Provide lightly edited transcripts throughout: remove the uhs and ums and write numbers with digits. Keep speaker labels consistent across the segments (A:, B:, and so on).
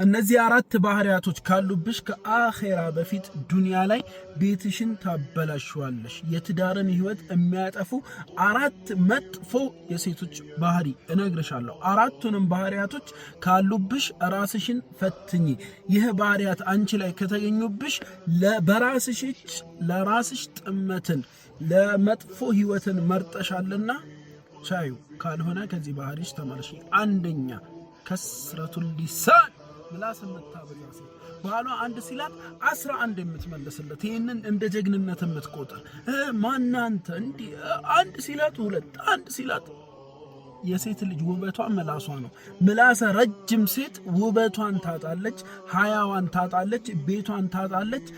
A: እነዚህ አራት ባህሪያቶች ካሉብሽ ከአኼራ በፊት ዱንያ ላይ ቤትሽን ታበላሽዋለሽ። የትዳርን ህይወት የሚያጠፉ አራት መጥፎ የሴቶች ባህሪ እነግርሻለሁ። አራቱንም ባህሪያቶች ካሉብሽ ራስሽን ፈትኚ። ይህ ባህሪያት አንቺ ላይ ከተገኙብሽ በራስሽ እጅ ለራስሽ ጥመትን ለመጥፎ ህይወትን መርጠሻልና ቻዩ። ካልሆነ ከዚህ ባህሪሽ ተመለሽ። አንደኛ كثرة اللسان፣ ምላስ የምታበዛ ሴት፣ ባሏ አንድ ሲላት 11 የምትመልስለት፣ ይህንን እንደ ጀግንነት የምትቆጥር፣ ማናንተ እንዲህ አንድ ሲላት ሁለት፣ አንድ ሲላት። የሴት ልጅ ውበቷ ምላሷ ነው። ምላሰ ረጅም ሴት ውበቷን ታጣለች፣ ሀያዋን ታጣለች፣ ቤቷን ታጣለች፣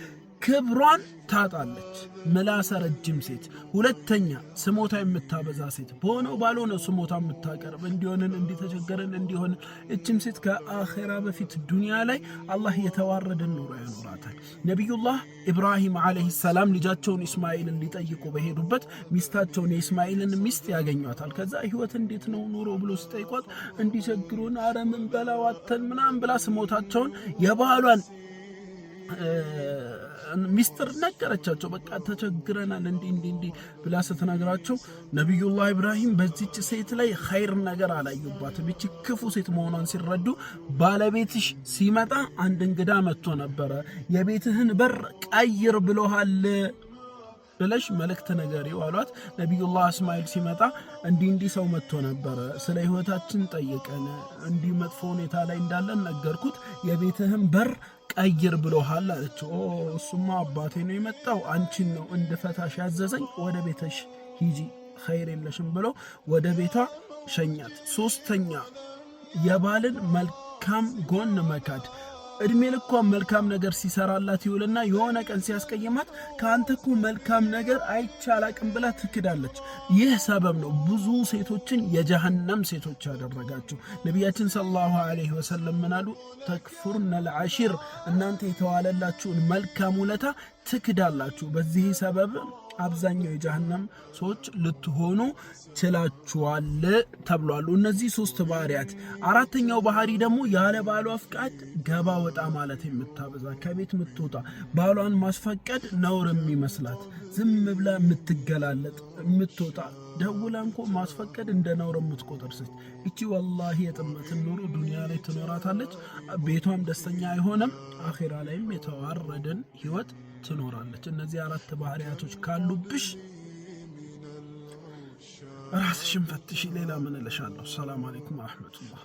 A: ክብሯን ታጣለች። ምላሰ ረጅም ሴት። ሁለተኛ ስሞታ የምታበዛ ሴት፣ በሆነው ባልሆነው ስሞታ የምታቀርብ፣ እንዲሆንን እንዲተቸገረን እንዲሆን። እችም ሴት ከአኼራ በፊት ዱንያ ላይ አላህ የተዋረደን ኑሮ ያኖራታል። ነቢዩላህ ኢብራሂም ዓለይሂ ሰላም ልጃቸውን ኢስማኤልን ሊጠይቁ በሄዱበት ሚስታቸውን የኢስማኤልን ሚስት ያገኟታል። ከዛ ህይወት እንዴት ነው ኑሮ ብሎ ሲጠይቋት እንዲቸግሩን አረምን በላዋተን ምናምን ብላ ስሞታቸውን የባሏን ሚስጥር ነገረቻቸው። በቃ ተቸግረናል እንዲህ እንዲህ እንዲህ ብላ ስትነግራቸው ነቢዩላህ ኢብራሂም በዚች ሴት ላይ ኸይር ነገር አላዩባትም። ይቺ ክፉ ሴት መሆኗን ሲረዱ ባለቤትሽ ሲመጣ አንድ እንግዳ መጥቶ ነበረ፣ የቤትህን በር ቀይር ብሎሃል ብለሽ መልእክት ንገሪው አሏት። ነቢዩላህ እስማኤል ሲመጣ እንዲህ እንዲህ ሰው መጥቶ ነበረ፣ ስለ ህይወታችን ጠየቀን፣ እንዲህ መጥፎ ሁኔታ ላይ እንዳለን ነገርኩት፣ የቤትህን በር ቀይር ብሎሃል አለችው። እሱማ አባቴ ነው የመጣው፣ አንቺን ነው እንድፈታሽ ያዘዘኝ፣ ወደ ቤተሽ ሂጂ፣ ኸይር የለሽም ብሎ ወደ ቤቷ ሸኛት። ሶስተኛ የባልን መልካም ጎን መካድ። እድሜ ልኳን መልካም ነገር ሲሰራላት ይውልና የሆነ ቀን ሲያስቀይማት ከአንተ እኮ መልካም ነገር አይቼ አላቅም ብላ ትክዳለች። ይህ ሰበብ ነው ብዙ ሴቶችን የጀሃነም ሴቶች ያደረጋቸው። ነቢያችን صلى الله عليه وسلم ምናሉ? تكفرن العشير፣ እናንተ የተዋለላችሁን መልካም ውለታ ትክዳላችሁ። በዚህ ሰበብ አብዛኛው የጀሃነም ሰዎች ልትሆኑ ችላችኋል ተብሏሉ። እነዚህ ሶስት ባህሪያት። አራተኛው ባህሪ ደግሞ ያለ ባሏ ፍቃድ ገባ ወጣ ማለት የምታበዛ፣ ከቤት የምትወጣ፣ ባሏን ማስፈቀድ ነውር የሚመስላት፣ ዝም ብላ የምትገላለጥ፣ የምትወጣ፣ ደውላ እንኮ ማስፈቀድ እንደ ነውር የምትቆጥር ሴት፣ እቺ ወላሂ የጥመትን ኑሮ ዱንያ ላይ ትኖራታለች። ቤቷም ደስተኛ አይሆንም፣ አኼራ ላይም የተዋረደን ህይወት ትኖራለች። እነዚህ አራት ባህሪያቶች ካሉብሽ ራስሽን ፈትሺ። ሌላ ምን እልሻለሁ? ሰላም አለይኩም ወረሕመቱላህ።